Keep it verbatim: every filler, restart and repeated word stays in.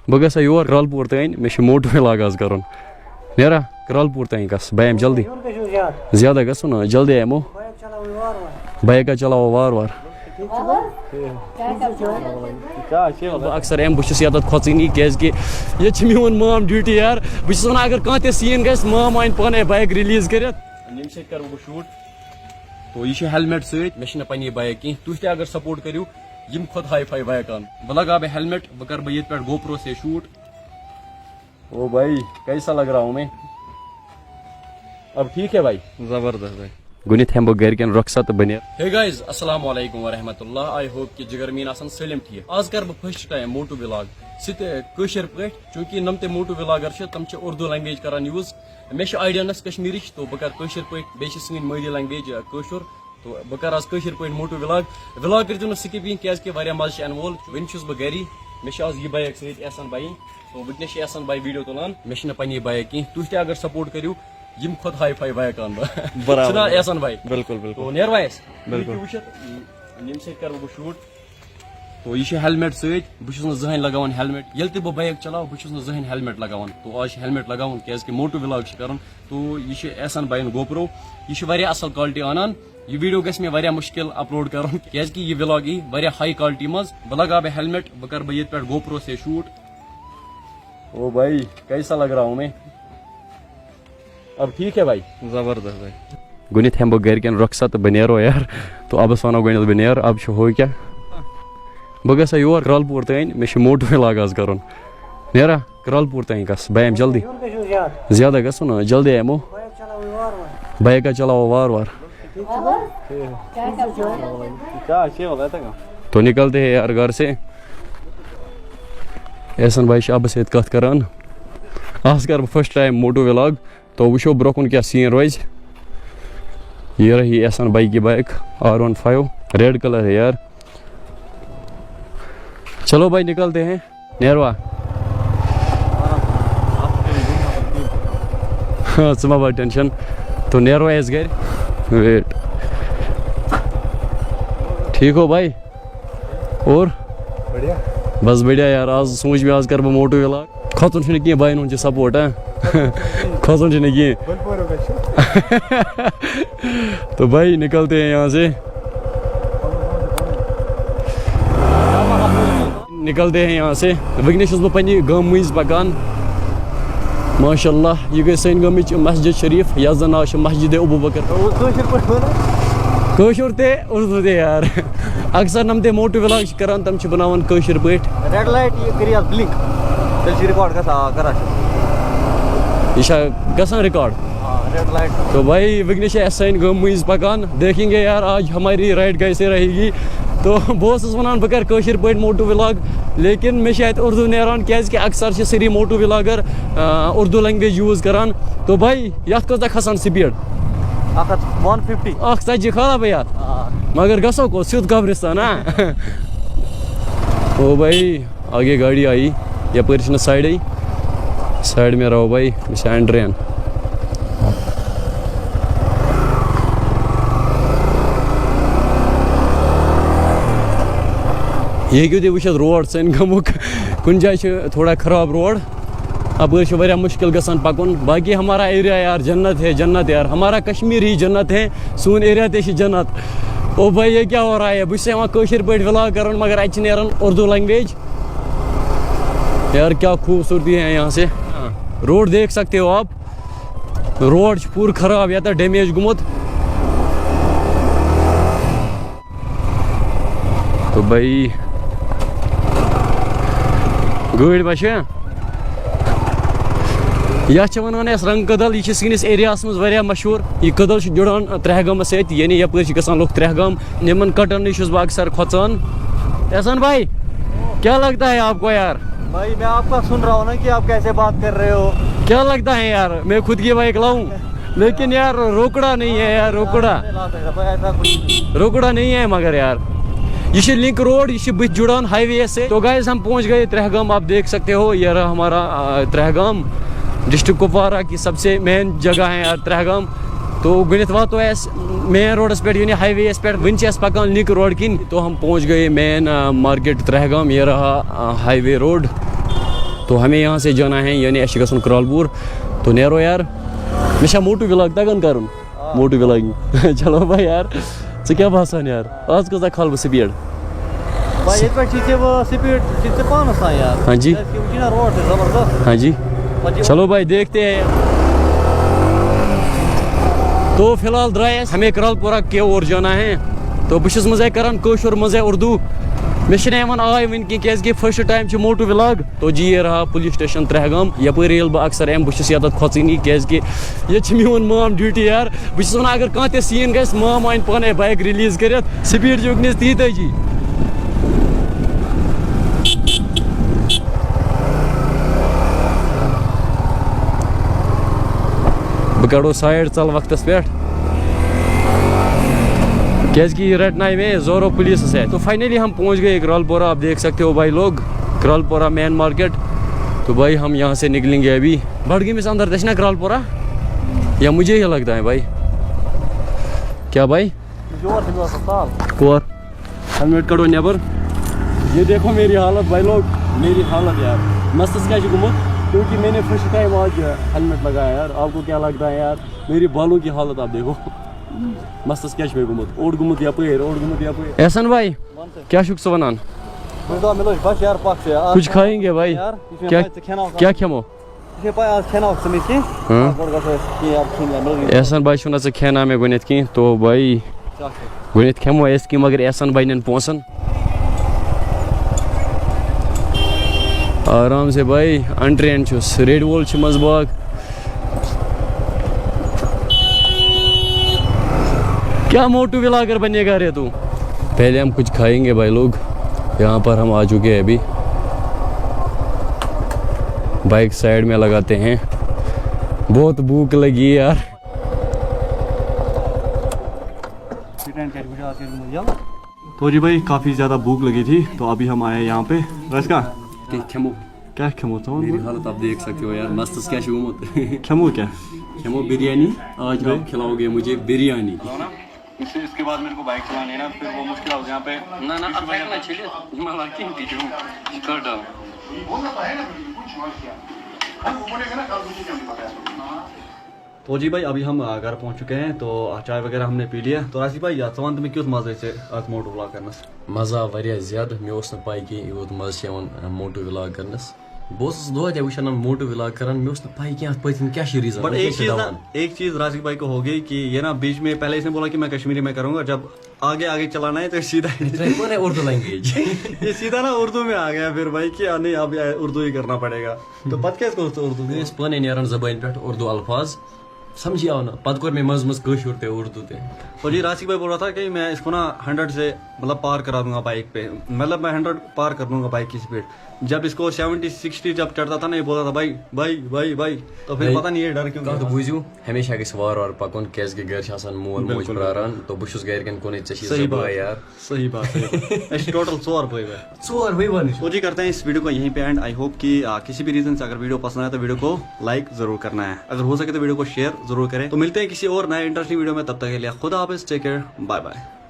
بہٕ گژھٕ ہا یور کرٛالہٕ پوٗر تانۍ، مےٚ چھُ موٹو ولاگ آز کَرُن۔ نیرا کرٛالہٕ پوٗر تانۍ گژھ، بہٕ یِمہٕ جلدی۔ ہیوٚر گٔژھِو زیادٕ۔ زیادٕ گژھو نہ، جلدی یِمو۔ بایِک چلاوٕنۍ وارٕ وارٕ۔ بایِک حظ چلاوو وارٕ وارٕ۔ ٹھیٖک چھُ بہٕ؟ چاے چیٚیو بہٕ اکثر یِمہٕ، بہٕ چھُس یَتَتھ کھۄژٲنی، کیٛازِکہِ ییٚتہِ چھِ میون مام ڈیوٹی یار۔ بہٕ چھُس وَنان اگر کانٛہہ تہِ سیٖن گژھِ، مام اَنہِ پانَے بایِک ریلیٖز کٔرِتھ۔ ییٚمہِ سۭتۍ کَرٕ بہٕ شوٗٹ۔ تو یہِ چھِ ہیلمٹ سۭتۍ، مےٚ چھِنہٕ پنٛنی بایِک کینٛہہ۔ تُہۍ تہِ اگر سپورٹ کٔرِو، یِم کھۄتہٕ ہاے فاے بایِک اَنہٕ۔ بہٕ لگاو بہٕ ہیلمٹ، بہٕ کَرٕ بہٕ ییٚتہِ پٮ۪ٹھ گوپرو سے شوٗٹ۔ او بھائی، کیسا لگ رہا ہوں میں؟ اب ٹھیک ہے بھائی؟ زبردست بھائی۔ گۄڈٕنٮ۪تھ ہٮ۪مہٕ بہٕ گرِکٮ۪ن رۄخصت تہٕ بہٕ نیرٕ۔ ہے گایز، السلام علیکم ورحمۃ اللہ۔ آئی ہوپ کہ جگر میٖن آسن سٲلِم ٹھیٖک۔ آز کَرٕ بہٕ فٔسٹ ٹایم موٹو ولاگ، سُہ تہِ کٲشِر پٲٹھۍ، چوٗنٛکہِ نۄم تہِ موٹو ولاگر چھِ، تِم چھِ اُردو لینگویج کران یوٗز۔ مےٚ چھِ آیڈیا نَس کشمیٖرٕچ، تو بہٕ کَرٕ کٲشِر پٲٹھۍ، بیٚیہِ چھِ سٲنۍ مٲدی لینگویج، آ، کٲشُر۔ تو بہٕ کَرٕ آز کٲشِر پٲٹھۍ موٹو ولاگ۔ ولاگ کٔرۍزیو نہٕ سِکِپ یِنۍ، کیٛازِکہِ واریاہ مَزٕ چھِ یِنہٕ وول۔ وٕنہِ چھُس بہٕ گَری، مےٚ چھِ آز یہِ بایِک سۭتۍ، احسان بھائی۔ تو وٕنکیٚنَس چھِ احسان بھائی ویٖڈیو تُلان۔ مےٚ چھِنہٕ پنٛنی بایِک کینٛہہ، تُہۍ تہِ اگر سپورٹ کٔرِو، یِم کھۄتہٕ ہاے فاے بایِک اَنہٕ بہٕ۔ برابر۔ چھُنہ احسان بھائی؟ بِلکُل، بِلکُل۔ تو نیروا اَسہِ؟ بِلکُل۔ یہِ وٕچھِتھ، ییٚمہِ سۭتۍ کَرٕ بہٕ شوٗٹ۔ تو یہِ چھُ ہیلمٹ سۭتۍ، بہٕ چھُس نہٕ زٕہٕنۍ لگاوان ہیلمٹ۔ ییٚلہِ تہِ بہٕ بایِک چلاوٕ، بہٕ چھُس نہٕ زٕہٕنۍ ہیلمٹ لگاوان۔ تو آز چھُ ہیلمٹ لگاوُن، کیٛازِکہِ موٹو ولاگ چھِ کرُن۔ تو یہِ چھُ احسان بھاین گوپرو، یہِ چھُ واریاہ اصل کالٹی انان۔ یہِ ویڈیو گژھِ مےٚ واریاہ مشکل اپلوڈ کرُن، کیٛازِکہِ یہِ ولاگ یی واریاہ ہاے کالٹی منٛز۔ بہٕ لگاوٕ بہٕ ہیلمٹ، بہٕ کرٕ بہٕ ییٚتہِ پٮ۪ٹھ گوپرو سے شوٗٹ۔ او بھائی، کیسا لگ رہا ہوں میں؟ اب ٹھیک ہے بھائی؟ زبردست بھائی۔ گۄڈٕنٮ۪تھ ہٮ۪مہٕ بہٕ گرِکٮ۪ن رۄخصت تہٕ بہٕ نیرو یار۔ تو ابس ونو گۄڈٕنٮ۪تھ بہٕ نیرٕ، اب چھُ ہُہ کیٛاہ؟ بہٕ گژھٕ ہا یور کرٛالہٕ پوٗر تانۍ، مےٚ چھُ موٹو ولاگ آز کرُن۔ نیرا کرٛالہٕ پوٗر تانۍ گژھ، بہٕ یِمہٕ جلدی۔ ہیوٚر گٔژھِو زیادٕ۔ زیادٕ گژھو نہ، جلدی یِمو۔ بایِک چلاوٕنۍ وارٕ وارٕ۔ بایِک حظ چلاوو وارٕ وارٕ۔ ٹھیٖک چھُ بہٕ؟ ٹھیٖک۔ چاے چیٚیو یِتھَے کٔنۍ۔ تو نکلتے ہیں یار گھر سے۔ احسان بھائی چھِ ابس سۭتۍ کتھ کران۔ آز کرٕ بہٕ فٔسٹ ٹایم موٹو ولاگ۔ تو وٕچھو برونٛہہ کُن کیٛاہ سیٖن روزِ۔ یہ رہی احسان بھائی کی بائک، آر ون فائیو، ریڈ کلر ہے یار۔ چلو بھائی، نکلتے ہیں۔ نیروا؟ ہاں، ژٕ مہ بر ٹینشن۔ تو نیروا أسۍ گرِ۔ ویٹ۔ ٹھیک ہو بھائی؟ اور؟ بڑھیا۔ بس بڑھیا یار، آز سوٗنٛچ مےٚ آز کرٕ بہٕ موٹو ولاگ۔ کھۄژُن چھُنہٕ کینٛہہ، بایَن ہُنٛد چھُ سپورٹ، ہاں۔ کھۄژُن چھُنہٕ کینٛہہ۔ بٔلۍ پورٕ گژھِ۔ تو بھائی نکلتے ہیں یہاں سے۔ نکلتے ہیں یہاں سے۔ وٕنکیٚنَس چھُس بہٕ پننہِ گامہٕ مٔنٛزۍ پکان۔ ماشاء اللہ، یہِ گٔے سٲنۍ گامٕچ مسجد شریف، یَتھ زَن ناو چھُ مسجد ابو بکر۔ کٲشِر پٲٹھۍ وَنو۔ کٲشُر تہِ، اردو تہِ یار۔ اکثر نم تہِ موٹو ولاگ چھِ کران، تِم چھِ بناوان کٲشِر پٲٹھۍ۔ ریڈ لایٹ یہِ کٔرِو اَتھ بلنک۔ تیٚلہِ چھِ ریکارڈ گژھان، آ، کران چھِ۔ یہِ چھا گژھان ریکارڈ؟ ہاں، ریڈ لائٹ۔ تو بھائی، وٕنکیٚنَس چھِ اَسہِ سانہِ گامہٕ مٔنٛزۍ پکان۔ دیکھیں گے یار، آج ہماری رائڈ کیسے رہے گی۔ تو بہٕ اوسُس وَنان بہٕ کَرٕ کٲشِر پٲٹھۍ موٹو ولاگ، لیکن مےٚ چھِ اَتہِ اردو نیران، کیٛازِکہِ اکثر چھِ سٲری موٹو ولاگر، آ، اردو لینگویج یوٗز کران۔ تو بھائی، یَتھ کۭژاہ کھسان سپیڈ؟ اکھ ہتھ، ون ففٹی۔ اکھ ژتجی کھالا بھیا؟ آ۔ مگر گژھو کوٚت؟ سیوٚد قبرستان، ہا؟ او بھائی، آگے گاڑی آئی، یپٲرۍ چھِنہٕ سایڈٕے، سایڈ میں رہو بھائی، بہٕ چھُس اینڈرین۔ یہِ ہیٚکِو تُہۍ وٕچھِتھ روڈ سانہِ گامُک، کُنہِ جایہِ چھِ تھوڑا خراب روڈ، اپٲرۍ چھُ واریاہ مشکل گژھان پکُن۔ باقی ہمارا ایریا یار جنت ہے، جنت یار، ہمارا کشمیر ہی جنت ہے، سون ایریا تہِ چھِ جنت۔ او بھائی، یہ کیا ہو رہا ہے؟ بہٕ چھُس یِوان کٲشِر پٲٹھۍ ولاگ کرُن، مگر اَتہِ چھِ نیران اردو لینگویج۔ یار، کیا خوبصورتی ہے یہاں سے۔ روڈ دیکھ سکتے ہو آپ، روڈ چھُ پوٗرٕ خراب، ییٚتٮ۪تھ ڈیمیج گوٚمُت۔ تو بھائی، گٲڑۍ ما چھِ؟ یَتھ چھِ وَنان أسۍ رنٛگ کدل، یہِ چھِ سٲنِس ایریاہَس منٛز واریاہ مشہوٗر۔ یہِ کدل چھُ جُڑان ترٛہگامَس سۭتۍ، یعنی یَپٲرۍ چھِ گَژھان لُکھ ترٛہگام۔ یِمن کٹن نِش چھُس بہٕ اکثر کھۄژان۔ احسان بھائی، کیا لگتا ہے آپ کو یار؟ بھائی، میں آپ کا سن رہا ہوں نا کہ آپ کیسے بات کر رہے ہو۔ کیا لگتا ہے یار، میں خود کی بائک لاؤں، لیکن یار روکڑا نہیں ہے یار، روکڑا۔ لا سکتا، ایسا کچھ نہیں۔ روکڑا نہیں ہے مگر یار۔ یہ لنک روڈ، یہ بت جڑان ہائی وے سے۔ تو گائز، ہم پہنچ گئے ترہگام، آپ دیکھ سکتے ہو، یہ رہا ہمارا، آ، ترہگام۔ ڈسٹرکٹ کپوارہ کی سب سے مین جگہ ہے یار ترہگام۔ تو گۄڈٕنٮ۪تھ واتو أسۍ مین روڈس پٮ۪ٹھ، یعنی ہائی وے یس پٮ۪ٹھ۔ وٕنہِ چھِ أسۍ پکان لنک روڈ کِنۍ۔ تو ہم پہنچ گئے مین، آ، مارکیٹ ترہگام، یہ رہا، آ، ہائی وے روڈ۔ تو ہمیں یہاں سے جانا ہے، یعنی اَسہِ چھُ گژھُن کرالپور۔ تو نیرو یار، مےٚ چھا موٹو ولاگ تگان کرُن؟ موٹو ولاگ۔ چلو بھائی یار، ژٕ کیٛاہ باسان یار، آز کۭژاہ کھالہٕ بہٕ سپیڈ؟ بھائی، ییٚتہِ پٮ۪ٹھ چھِ ژےٚ وۄنۍ سپیڈ، چھِ ژےٚ پانَس تام یار۔ ہاں جی۔ کیٛازِ کہِ وٕنہِ چھِنہ روڈ تہِ زبردست۔ ہاں جی۔ پَتہٕ یہِ چلو بھائی، دیکھتے ہیں۔ تو فی الحال درٛاے أسۍ، ہمیں کرالپورہ کے اور جانا ہے۔ تو بہٕ چھُس منٛزَے کران کٲشُر، منٛزَے اردو۔ مےٚ چھِنہٕ یِوان آے وٕنہِ کینٛہہ، کیٛازِکہِ first time چھِ موٹو ولاگ۔ تو جی، یہ رہا پولیس اسٹیشن ترہگام۔ یپٲرۍ ییٚلہِ بہٕ اکثر یِمہٕ، بہٕ چھُس ییٚتٮ۪تھ کھۄژٲنی، کیٛازِکہِ ییٚتہِ چھِ میون مام ڈیوٹی یار۔ بہٕ چھُس وَنان، اگر کانٛہہ تہِ سین گژھِ، مام اَنہِ پانَے بایک ریلیز کٔرِتھ، سپیڈ چھِ وٕنکیٚنَس تیٖتٲجی۔ بہٕ کَڑو سایڈ، ژَل وقتَس پٮ۪ٹھ، کیٛازِکہِ یہِ رَٹنایہِ مےٚ زورو پولیسَس اَتھِ۔ تو فائنلی ہم پہنچ گئے کرالپورہ، آپ دیکھ سکتے ہو بھائی لوگ، کرالپورہ مین مارکیٹ۔ تو بھائی ہم یہاں سے نکلیں گے ابھی۔ بڈگٲمِس اندر تہِ چھِنہ کرالپورہ؟ یا مجھے ہی لگتا ہے بھائی۔ کیا بھائی؟ یور چھِ مےٚ آسان تَل۔ کور؟ ہیلمٹ کڑو نیبر۔ یہ دیکھو میری حالت بھائی لوگ، میری حالت یار، مستس کیا چھُ گوٚمُت؟ کیونکہ میں نے فرسٹ ٹائم آج ہیلمٹ لگایا یار۔ آپ کو کیا لگتا ہے یار؟ میری بالوں کی حالت آپ دیکھو۔ مستس کیا چھُ مےٚ گوٚمُت؟ اوٚڑ گوٚمُت یپٲرۍ، اوٚڑ گوٚمُت یپٲرۍ۔ احسن بھائی، کیا چھُکھ ژٕ ونان؟ بہٕ چھُس دپان، مےٚ لوٚج بس یار پکھ ژےٚ۔ کچھ کھائیں گے بھائی؟ یار، یہِ چھُ مےٚ کیا، پَے، ژٕ کھٮ۪ناوکھ کیا آز۔ کھٮ۪مو؟ یہِ چھِ پَے، آز کھٮ۪ناوکھ ژٕ مےٚ کینٛہہ۔ ہاں۔ آز گۄڈٕ گژھو أسۍ کینٛہہ یار کھیٚنۍ، مےٚ دوٚپ، احسن بھائی چھُنہ ژٕ کھٮ۪ناو مےٚ گۄڈٕنٮ۪تھ کینٛہہ، تو بھائی۔ کیٛاہ چھُ؟ گۄڈٕنٮ۪تھ کھٮ۪مو أسۍ کینٛہہ، مگر احسن بھائی نٮ۪ن پونٛسَن۔ آرام سے بھائی، انٹرین چھُس، ریڈ وول چھِ منٛزٕ باغ۔ کیا موٹو ولاگر بنے گا رے تو؟ پہلے ہم کچھ کھائیں گے بھائی لوگ، یہاں پر ہم آ چکے ہیں ابھی۔ بائک سائیڈ میں لگاتے ہیں، بہت بھوک لگی ہے یار۔ تو جی بھائی، کافی زیادہ بھوک لگی تھی، تو ابھی ہم آئے یہاں پہ۔ رس کا کینٛہہ کھٮ۪مو۔ کیا کھٮ۪مو ژٕ وَن؟ میری حالت آپ دیکھ سکتے ہو یار، مستس کیا چھُ گوٚمُت۔ کھٮ۪مو کیا؟ کھٮ۪مو بریانی، آج آپ کھلاؤ گے مجھے بریانی۔ اس سے، اس کے بعد میرے کو بائک چلانے ہے نا، پھر وہ مشکل ہو جائے یہاں پہ۔ نہ، نہ، اتھ ہیٚکہِ نہ چھٔلِتھ۔ مطلب، کِہیٖنۍ تہِ چھُنہٕ۔ یہِ کٔر ڈاوُن۔ تو جی بھائی، ابھی ہم، آ، گھر پہنچ چکے ہیں، تو، آ، چائے وغیرہ ہم نے پی لیا۔ تو راشد بھائی، یار، ژٕ وَن تہٕ مےٚ، کیُتھ مَزٕ ٲسۍ ژےٚ اَتھ موٹو ولاگ کرنَس؟ مَزٕ آو واریاہ زیادٕ۔ مےٚ اوس نہٕ پَے کینٛہہ، یوٗت مَزٕ چھِ یِوان، آ، موٹو ولاگ کرنَس۔ بہٕ اوسُس دۄہَے دۄہَے وٕچھان یِم موٹو ولاگ کران، مےٚ اوس نہٕ پَے کینٛہہ اَتھ پٔتۍ کِنۍ کیٛاہ چھِ ریٖزَن، بٹ وۄنۍ کیٛاہ ایک چھِ چیٖز نا، دَوان۔ ایک چیٖز راشد بھائی کو ہو گئی کہ یہ نا بیچ میں پہلے اس نے بولا کہ میں کشمیری میں کروں گا، جب آگے آگے چلانا ہے تو سیدھا یہ ٹرائی کون ہے اردو لینگویج؟ یہ سیدھا نا اردو میں آ گیا پھر بھائی کہ نہیں، اب اردو ہی کرنا پڑے گا۔ تو پتہٕ کیٛازِ کوٚر ژےٚ اردو؟ مےٚ ٲسۍ پانَے نیران زبٲنۍ پٮ۪ٹھ اردو الفاظ، سمجھی آو نہٕ۔ پتہٕ کوٚر مےٚ منٛزٕ منٛزٕ کٲشُر تہِ، اردو تہِ۔ اور یہ راشد بھائی بول رہا تھا کہ میں اس کو نا ہنڈریڈ سے مطلب پار کرا دوں گا بائک پہ، مطلب میں ہنڈریڈ پار کر دوں گا بائک کی اسپیڈ۔ جب اس کو سیونٹی سکسٹی جب چڑھتا تھا نا، یہ بولتا تھا بھائی بھائی بھائی بھائی، تو پھر بھائی، پتہ نہیں یہ ڈر کیوں کتھ کیا تھا۔ بوٗزِو، ہمیشہ گژھِ وارٕ وارٕ پکُن، کیٛازِ کہِ گرِ چھِ آسان مول موج بِلکُل۔ پراران، تو بہٕ چھُس گرِکٮ۪ن کُنُے، ژےٚ چھِ صحیح زٕ بٲے بات۔ یار۔ صحیح بات، صحیح بات۔ أسۍ چھِ ٹوٹل ژور بٲے بٲے۔ ژور بٲے بٲے چھِ۔ اور جی، کرتے ہیں इस वीडियो को यहीं पे एंड। आई होप कि, आ, किसी भी रीजन से अगर वीडियो पसंद आए तो वीडियो को लाइक जरूर करना है, अगर हो सके तो वीडियो को शेयर जरूर करें। तो मिलते हैं किसी और नए इंटरेस्टिंग वीडियो में, तब तक के लिए खुदा हाफिज, टेक केयर, बाय बाय।